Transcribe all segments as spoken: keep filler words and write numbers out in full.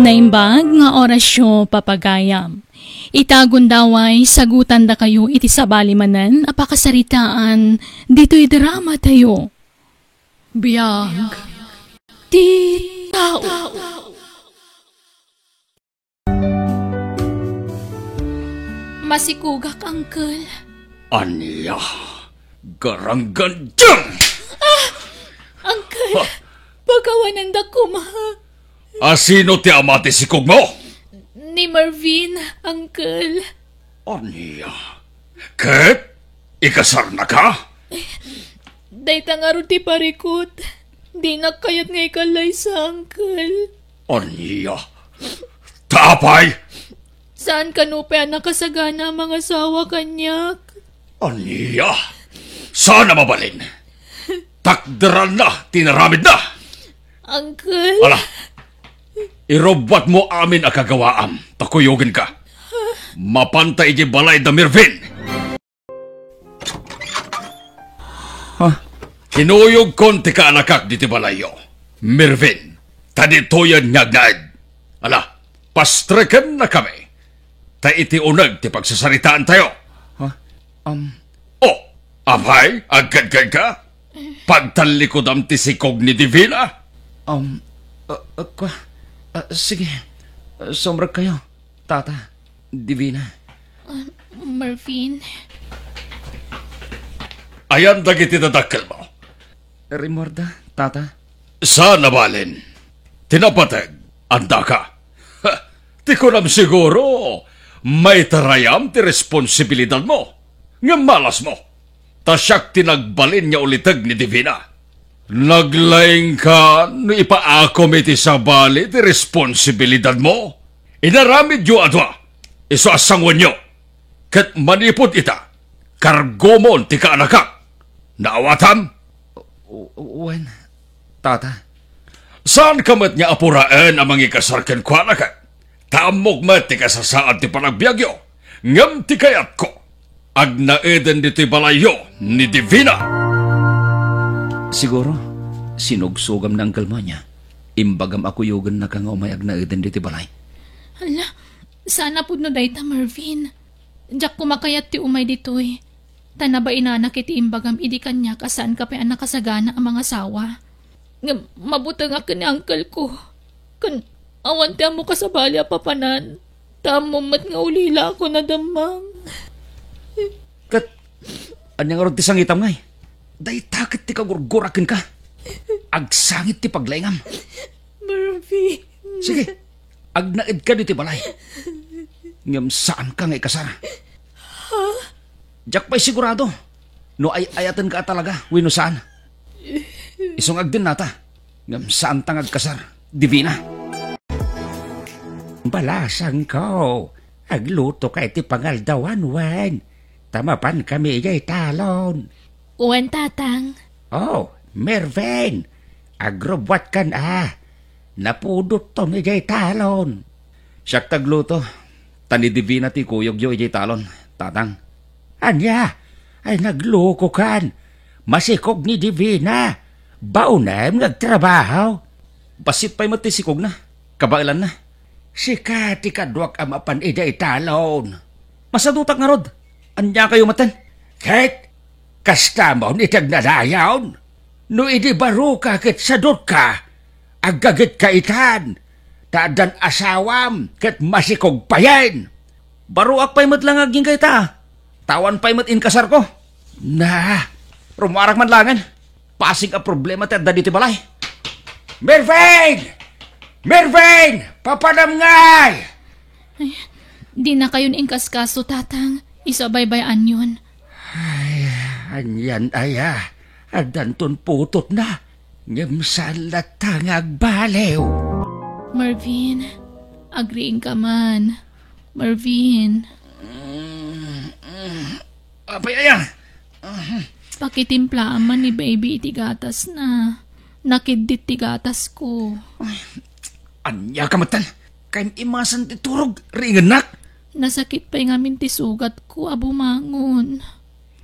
Naimbag nga orasyo, papagayam. Ita gundaway, sagutandakayo iti sabali manen a pakasaritaan ditoy drama tayo. Biag ti tao. Masikogak, Uncle. Ania? Garanggan diay! Uncle, Ha? pakawanendak koma. A, sino ti ama ti sikogmo? Ni Marvin, Uncle. Ania? Ket ikasarnaka? Dayta ngarud ti parikut. Dinak kayat nga ikallaysa, Uncle. Ania? Ta apay? Saan kano pay a nakasagana a mangasawa kaniak? Ania? Saan a mabalin? Takderanna ti inaramidna. Uncle. Ala, irubbuatmo amin a kagawaam, ta kuyogenka. Mapanta idiay balay da Mervin. Ha? Kinuyogkon ti kaanakak ditoy balayyo, Mervin, ta ditoyen nga agnaed. Ala, pastreken na kami, ta iti uneg ti pagsasaritaantayo. Ha? Um, Oh, apay, agkadkadka? Pagtallikudam ti sikog ni Divina? Um, uh, uh, kwa, uh, sige. Uh, sumrekkayo, Tata, Divina. Ah, Marvin. Ayan dagiti dadakkelmo? Rimmuarda, Tata. Saan a balin? Ti napateg, andaka. Ha, ti kunam siguro, maitarayam ti responsibilidadmo. Ngem malasmo. Ta siak ti nagbalin nga uliteg ni Divina. Naglaingka no ipaakom iti sabali ti responsibilidadmo. Inaramidyo a dua, isu a sangoenyo. Ket manipud ita, kargomon ti kaanakak. Naawatam? W-, wen, Tata. Saanka met nga apuraen a mangikasar kenkuana ket? Ta ammok met ti kasasaad ti panagbiagyo, ngem ti kayatko, agnaeden ditoy balayyo ni Divina. Siguro, sinugsogam ni Uncle Monya. Imbagam a kuyogennaka nga umay agnaeden ditoy balay. Hala, saan a pudno dayta, Marvin. Diak koma kayat ti umay ditoy. Ta nabainanak iti imbagam idi kaniak a saanka pay a nakasagana a mangasawa. Ngem mabutengak ken ni uncle ko. Ken awan ti ammok a sabali a papanan. Ta ammom met nga ulila ako nadammang. Ket ania ngarud ti sangitam, ngay? Dayta ket ti kagurgurak kenka. Agsangit ti paglaingam. Marvin. Sige, agnaedka ditoy balay. Ngem saanka nga ikasar. Ha? Diak pay sigurado no ay-ayatenka a talaga wenno saan. Isu nga agdennata, ngem saanta nga agkasar, Divina. Balasangko, aglutoka iti pangaldawan wen, ta mapankami idiay talon. Wen, Tatang. Oh, Mervin, agrubbuatkan a. Napudotton idiay talon. Siak ti agluto, ta ni Divina ti ikuyogyo idiay talon, Tatang. Ania? Ay, naglukokan. Masikog ni Divina. Baonem nga agtrabaho. Bassit pay met ti sikogna, kabaelanna. Sika ti kaduak a mapan idiay talon. Masadutak ngarud. Ania kayo maten? Ket kastamon iti agnanayon. No idi baroka ket sadutka, aggagetka itan, ta addan asawam ket masikog payen. Baroak pay met la nga agingga ita. Ta awan pay met inkasarko. Na, rummuarak man laengen. Pasig a problema ti adda ditoy balay. Mervin! Mervin! Papanam ngay! Ay, dinakayon inkaskaso, Tatang. Isu a baybay-anyon. Ay, anian aya? Addanton putotna. Ngem saan latta nga agbaliw. Marvin, agriingka man. Marvin. Mm, mm. Apay aya? Pakitimplaam man ni baby iti gatasna. Nakiddit ti gatasko. Ania ka metten? Kaim-imasan ti turog, riingennak. Nasakit pay ngamin ti sugatko a bumangon.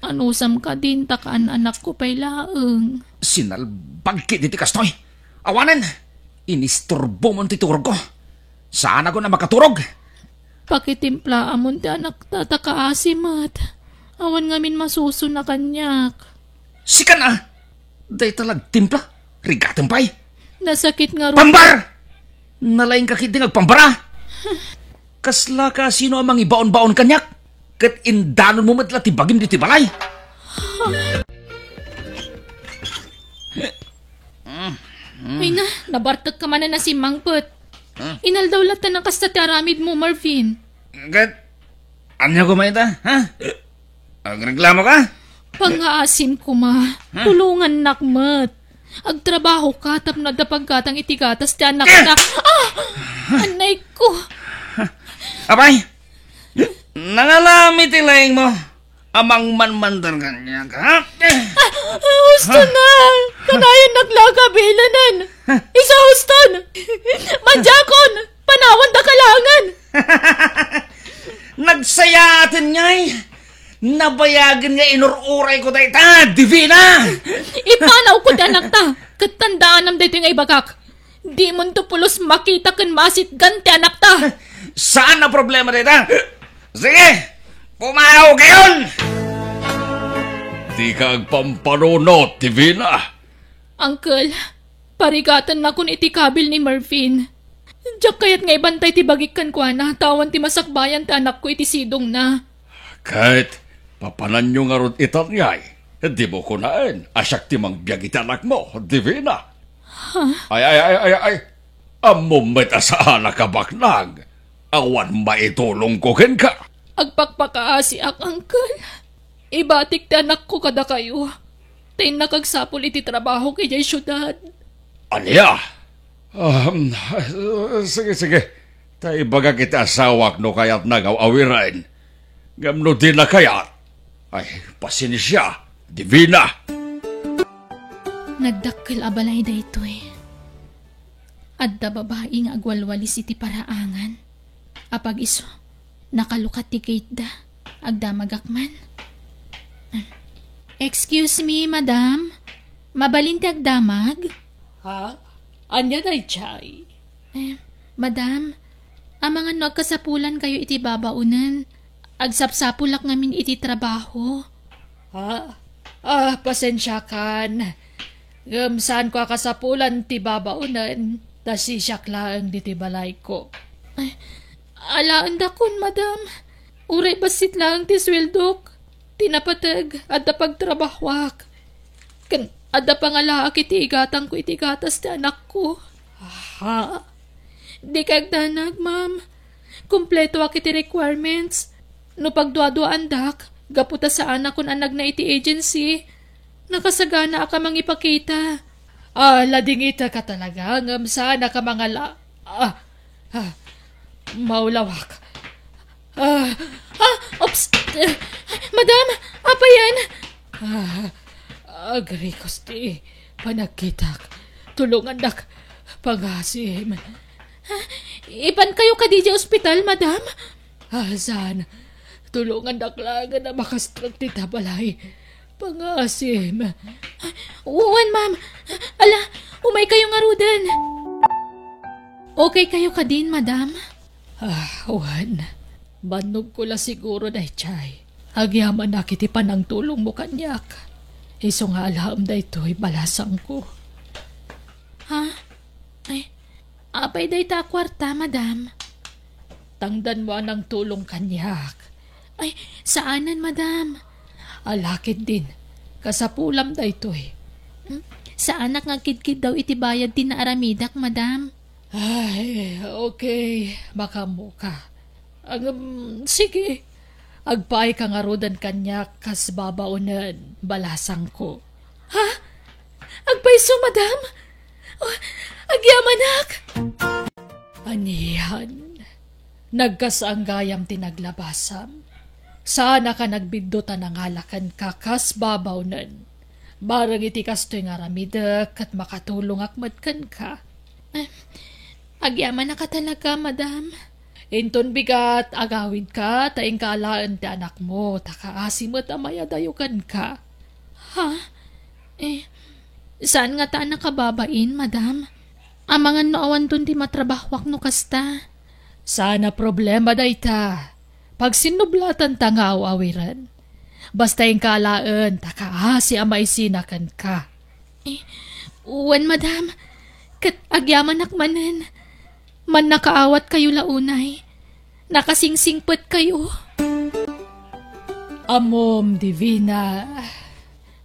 Anusam kadin ta kaan-anakko pay laeng. Sinalbag ketdi ti kastoy. Awanen, inisturbomon ti turogko. Saanakon a makaturog. Pakitimplaamon ti anakta, ta kaasi met. Awan ngamin masuson a kaniak. Sika na! Dayta la agtimpla, rigatem pay. Nasakit nga ru- Pambar! Nalaingka ketdi nga agpambara. Kasla kasino a mangibaon-baon kaniak? Ket indanonmo met la ti bagim ditoy balay. Ay na, nabartekka manen a simmangpet. Huh? Inaldaw latta a kasta ti aramidmo, Marvin. Ket, ania koma ita, ha? Agreklamo ka? Pangngaasim koma, tulongannak met. Agtrabahoka tapno adda paggatang iti gatas ti anakta. Ah! Anay ko! Apay, nangalami ti laingmo a mangmanmandan kaniak, ha? Ah, husto na! Kanayannak la a kabilanen! Isu, huston! Madiakon! Panawan da kalangan! Nagsayaaten ngay! Nabayagen nga inur-urayko dayta, Divina! Ipanawko ti anakta, ket tandaanam daytoy nga ibagak. Dimonto pulos makita ken masitgan ti anakta. Saan a problema dayta? Sige, pumanaw kayon! Dika agpampanunot, Divina. Uncle, parigatennakon iti kabil ni Mervin. Diak kayat nga ibantay ti bagik kenkuana, ta awan ti masakbayan ti anakko iti sidongna. Ket papananyo ngarud itan ngay? Dimo kunaen a siak ti mangbiag iti anakmo, Divina. Ha? Ay, ay, ay, ay, ay. Ammom met a saanak a baknang. Awan maitulongko kenka. Agpakpakaasiak, uncle. Ibatik ti anakko kadakayo. Ta innak agsapul iti trabahok idiay siudad. Ania? Um, sige, sige. Ta ibagak iti asawak no kayatna nga aw-awiren. Ngem no dina kayat, ay, pasensia, Divina. Nagdakkel a balay daytoy. Adda babai nga agwalwalis iti paraangan. Apag-isu, nakalukat ti gate da. Agdamagak man. Excuse me, madam. Mabalin ti agdamag? Ha? Ania daydiay? Eh, madam, amangan no agkasapulankayo iti babaonen. Agsapsapulak ngamin iti trabaho. Ha? Ah, pasensiakan. Ngem saanko a kasapulan ti babaonen, ta sisiak laeng ditoy balayko. Ay, alaendakon, madam. Uray bassit laeng ti sueldok. Ti napateg, adda pagtrabahoak. Ken adda pangalaak iti igatangko iti gatas ti anakko. Ha? Dika agdanag, ma'am. Kumpletoak iti requirements. No pagduaduaandak, gapu ta saanakon a nagna iti agency, nakasaganaak a mangipakita. Ah, ladingitaka talaga, ngem saanak a mangala-, ah, ah, maulawak. Ah, ah, oops! Madam, apay yan? Ah, agrikos ti panagkitak. Tulungandak. Pangasim. Ah, ipankayo kadi idiay ospital, madam? Ah, saan? Tulungandak laeng a makastrek ti balay. Pangasim. Wen, ma'am. Ala, umaykayo ngaruden. Okay kayo kadin, madam? Ah, wen. Bannogko la siguro daydiay. Agyamanak iti panangtulongmo kaniak. Isu nga alaem daytoy balasangko. Ha? Ay, apay dayta a kuarta, madam? Tangdanmo a nangtulong kaniak. Ay, saanen, madam. Ala ketdin, kasapulam daytoy. Hmm? Saanak nga agkidkiddaw iti bayad ti naaramidak, madam. Ay, okay. Makaammoka. Ngem, sige. Agpaayka ngaruden kaniak kas babaonen balasangko. Ha? Agpayso, madam? Oh, agyamanak! Anian, nagkasaan gayam ti naglabasam. Saanak a nagbiddut a nangala kenka kas babaonen. Bareng iti kastoy nga aramidek ket makatulongak met kenka. Eh, agyamanaka talaga, madam. Inton bigat, agawidka, ta inka alaen ti anakmo, ta kaasi met a mayadayo kenka. Ha? Eh, saan ngata a nakababain, madam? Amangan no awanton ti matrabahoak no kasta. Saan a problema dayta. Pagsinnublatan ta nga aw-awiren. Basta inka alaen ta kaasi a maisina kenka. Eh, wen, madam. Ket agyamanak manen. Mannakaawatkayo la unay. Nakasingsingpetkayo. Ammom, Divina,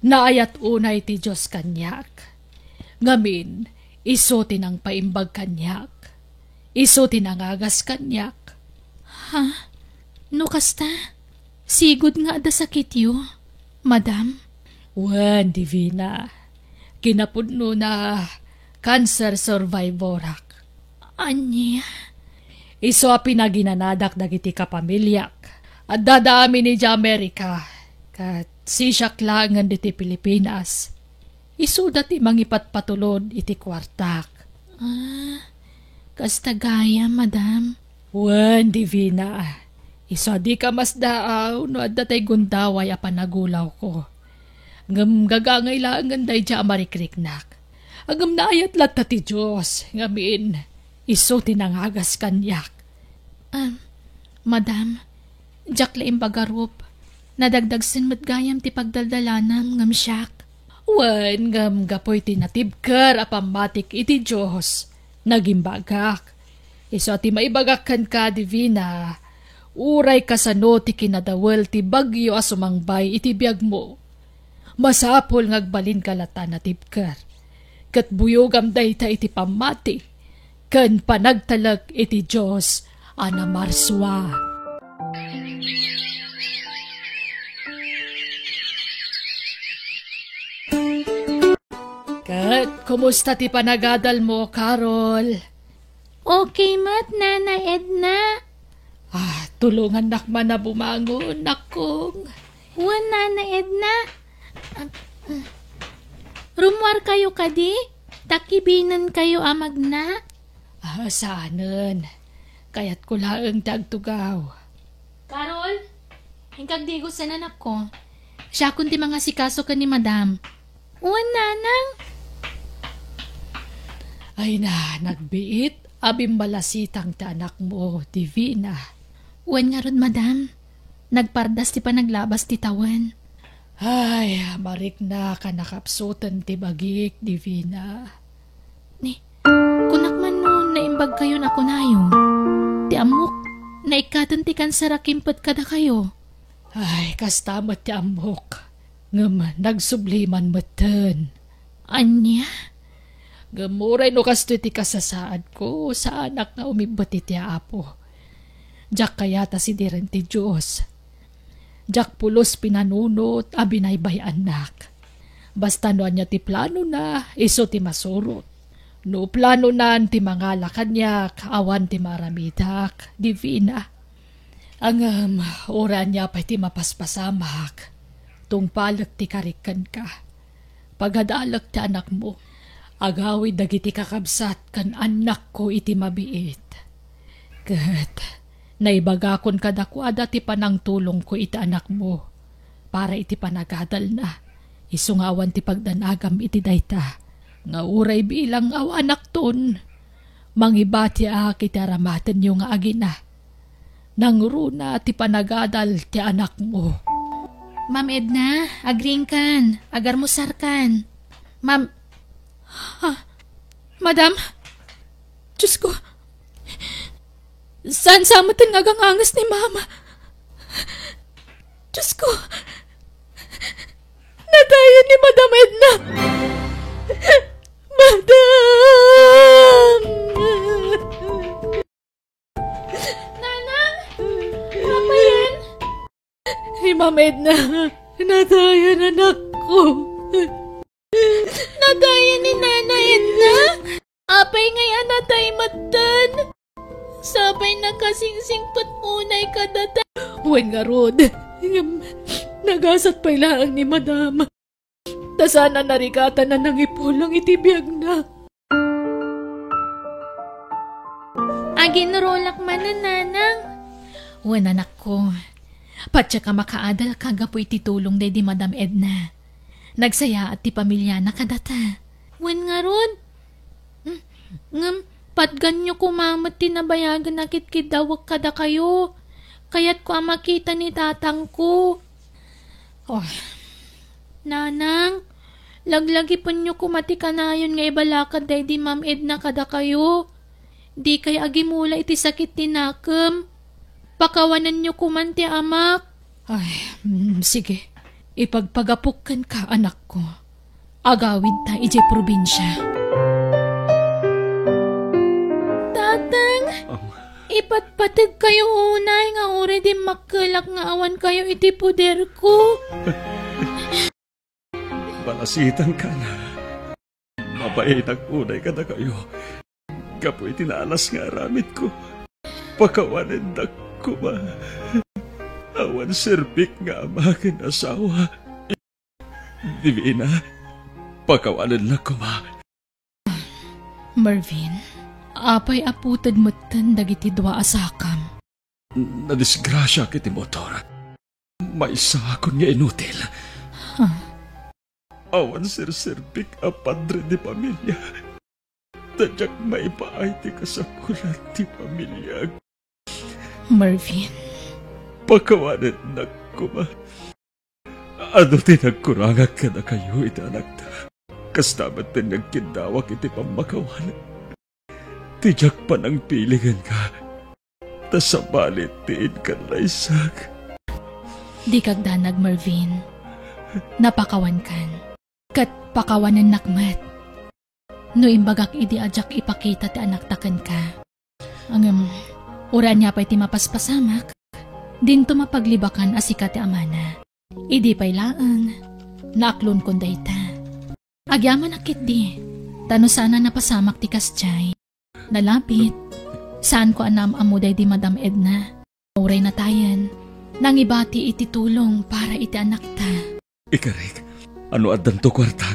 naayat unay ti Dios kaniak. Ngamin, isu ti nangpaimbag kaniak. Isu ti nangagas kaniak. Ha? No kasta, sigud nga adda sakityo, madam? Wen, Divina. Kinapudnona, cancer survivorak. Ania? Isu a pinaginanadak dagiti kapamiliak. Addada amin idiay Amerika, ket sisiak laengen ditoy Pilipinas. Isuda ti mangipatpatulod iti kuartak. Ah, kasta gayam, madam. Wen, Divina. Isu a dika masdaaw no adda tay gundaway a panagulawko. Ngem gagangay laengen daydiay a marikriknak. Ngem naayat latta ti Dios, ngamin, isu ti nangagas kaniak. Ah, madam, diak la imbagarup. Nadagdagsen met gayam ti pagdaldalanam ngem siak. Wen, ngem gapu iti natibker a pammatik iti Dios, nagimbagak. Isu a ti maibagak kenka, Divina, uray kasano ti kinadawel ti bagyo a sumangbay iti biagmo. Masapul nga agbalinka latta a natibker, ket buyogam dayta iti pammati ken panagtalek iti Dios a namarsua. Ket kumusta ti panagadalmo, Carol? Okay met, Nana Edna. Ah, tulongannak man a bumangon, nakong. Wen, Nana Edna. Ah, ah. Rummuarkayo kadi? Ta kibinenkayo a magna? Ah, saanen. Kayatko laeng ti agtugaw. Carol, inkagdigosen, anakko. Siakon ti mangasikaso ken ni Madam. Wen, Nanang. Ay na, nagbiit a bimbalasitang ti anakmo, Divina. Wen ngarud, Madam. Nagpardas ti panaglabas ti tawen. Ay, mariknak a nakapsuten ti bagik, Divina. Ni, kunak man no naimbagkayon a kunayo. Ti ammok, naikkaten ti kanser a kimpet kadakayo. Ay, kasta met ti ammok. Ngem nagsubli man metten. Ania? Ngem uray no kastoy ti kasasaadko, saanak nga umibbet iti Apo. Diak kayat a sidiren ti Dios. Diak pulos pinanunot a binaybay-annak. Basta no ania ti planona, isu ti masurot. No planonan ti mangala kaniak, awan ti maaramidak, Divina. Ngem, uray ania pay ti mapaspasamak, tungpalek ti karik kenka. Pagadalek ti anakmo. Agawid dagiti kakabsat ken annakko iti mabiit. Ket naibagakon kadakuada ti panangtulongko iti anakmo para iti panagadalna. Isu nga awan ti pagdanagam iti dayta, nga uray bilang awanakton, mangibatiak iti aramatenyo nga agina. Nangruna ti panagadal ti anakmo. Ma'am Edna, agriingkan, agarmusarkan. Ma'am, ha? Madam? Diyos ko, saan sa metten nga aganganges ni Mama? Diyos ko, natayen ni Madam Edna. Madam! Nanang! Apayen? Ni Mama Edna, natayen anakko. Natayen ni Nana Edna? Apay ngay a natay metten? Sapay nakasingsingpet unay kadata. Wen ngarud, ngem nagasat pay laeng ni Madam. Ta saan a narikatan a nangipulang iti biagna. Aginrolak manen, Nanang. Wen, anakko. Patiek a makaadalka gapu iti tulong daydi Madam Edna. Nagsayaat ti pamiliana kadata. Wen ngarud? Hmm, ngem, Patganyo koma met ti nabayagen a kitkiddawek kadakayo. Kayatko a makita ni tatangko. Oh. Nanang, laglagipenyo koma ti kanayon nga ibalakad daydi Ma'am Edna kadakayo. Dikay agimula iti sakit ti nakem. Pakawanenyo koman ti amak. Ay, mm, sige. Ipagpagapok kenka, anakko. Agawidta idiay probinsia. Tatang, Am- ipatpategkayo unay nga uray dimmakkelak nga awankayo iti poderko. Balasitanka na. Mabainak unay kadakayo. Gapu iti naalas nga aramidko, pakawanennak koma. Awan serbik nga ama ken asawa. Divina, pakawanennak koma. Mervin, apay a puted metten dagiti dua a sakam? Nadisgrasiaak iti motor. Maysaakon nga inutil. Huh? Awan serserbik a padre de pamilya. Ta diak maipaay ti kasapulan ti pamiliak. Mervin. Pakawanennak koma. Adu ti nagkurangak kadakayo iti anakta. Kasta met ti nagkiddawak iti pammakawan. Ti diak panangpili kenka. Ta sabali ti inkallaysak. Dika agdanag, Mervin. Napakawankan. Ket pakawanennak met. No imbagak idi a diak ipakita ti anakta kenka. Ngem, uray ania pay ti mapaspasamak, dinto mapaglibakan a sika ti amana. Idi pay laeng, naaklonkon dayta. Agyamanak ketdi, ta no saan a napasamak ti kasdiay, nalabit, saanko a naam-ammo daydi Madam Edna. Uray natayen, nangibati iti tulong para iti anakta. Ikarik, no addanto kuarta,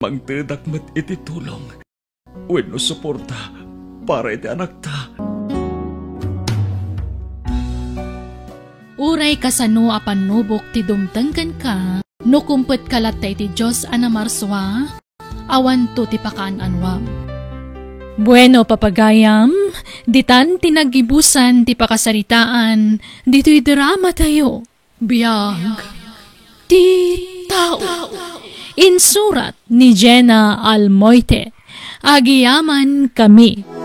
mangtedak met iti tulong wenno suporta para iti anakta. Uray kasano a pannubok ti dumteng kenka, no kumpetka latta iti Dios a namarsua, awanto ti pakaan-anuam. Bueno, papagayam, ditan ti naggibusan ti pakasaritaan ditoy dramatayo. Biag ti tao. Insurat ni Jenna Almoite. Agyamankami.